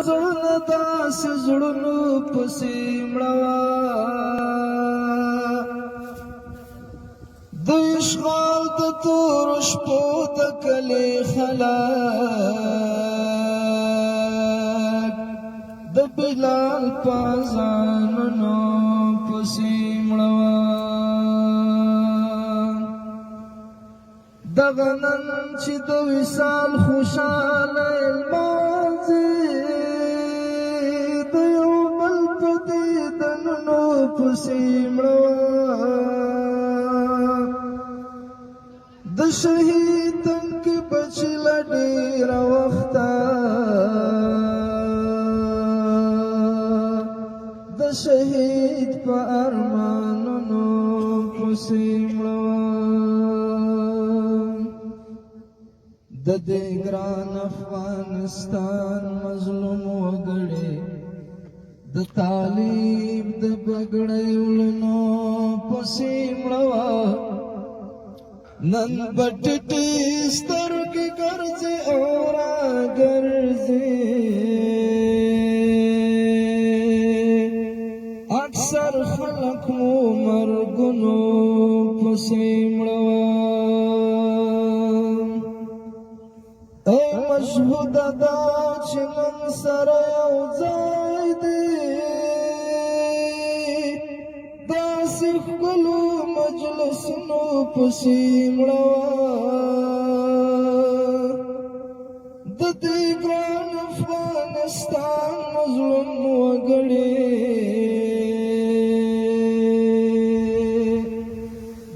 زړونه داسې زړونو پسې مړه وه. د اشغال د تورو شپو د کلي خلک د بلال په اذانونو پسې مړه وه. دغه نن چې د وصال خوشاله لمانځي، د یو بل په دیدنونو پسې مړه وه. د شهید تنکي بچي له ډېره وخته د شهید په ارمانونو پسې مړه وه. د دې ګران افغانستان مظلوم وګړي د طالب د بګړۍ ولنو پسې مړه وه. نن به ټیټې سترګې ګرځي او راګرځي، اکثر خلک مو مرګونو پسې مړه وه. ای مشهوده دا چې نن سره یو ځای دی، داسې ښکلو مجلسونو پسې مړه وه. د دې ګران افغانستان مظلوم وګړي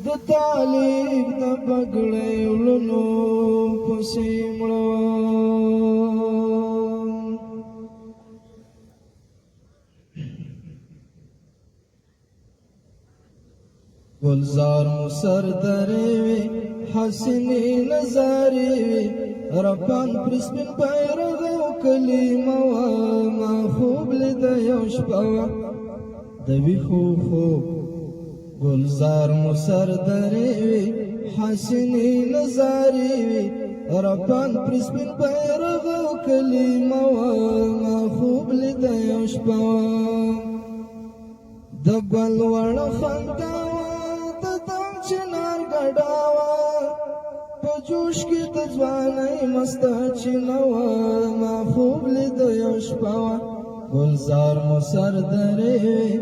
د طالب د بګړۍ ولونو پسې مړه وه. ګلزار مو سر درې وي، حسینې نظارې وي، رپان پر سپین بیرغ او کلمه وه. ما خوب لیده یو شپه وه د ویښو خوب. ګلزار مو سر درې وي، حسینې نظارې وي، رپان پر سپین بیرغ او کلمه وه. ما خوب لیده یو شپه وه د ګل وړ خندا وه، د دم چنار ګډا وه، په جوش کې د ځوانۍ مسته چینه وه. ما خوب لیده یو شپه وه. ګلزار مو سر درې وي،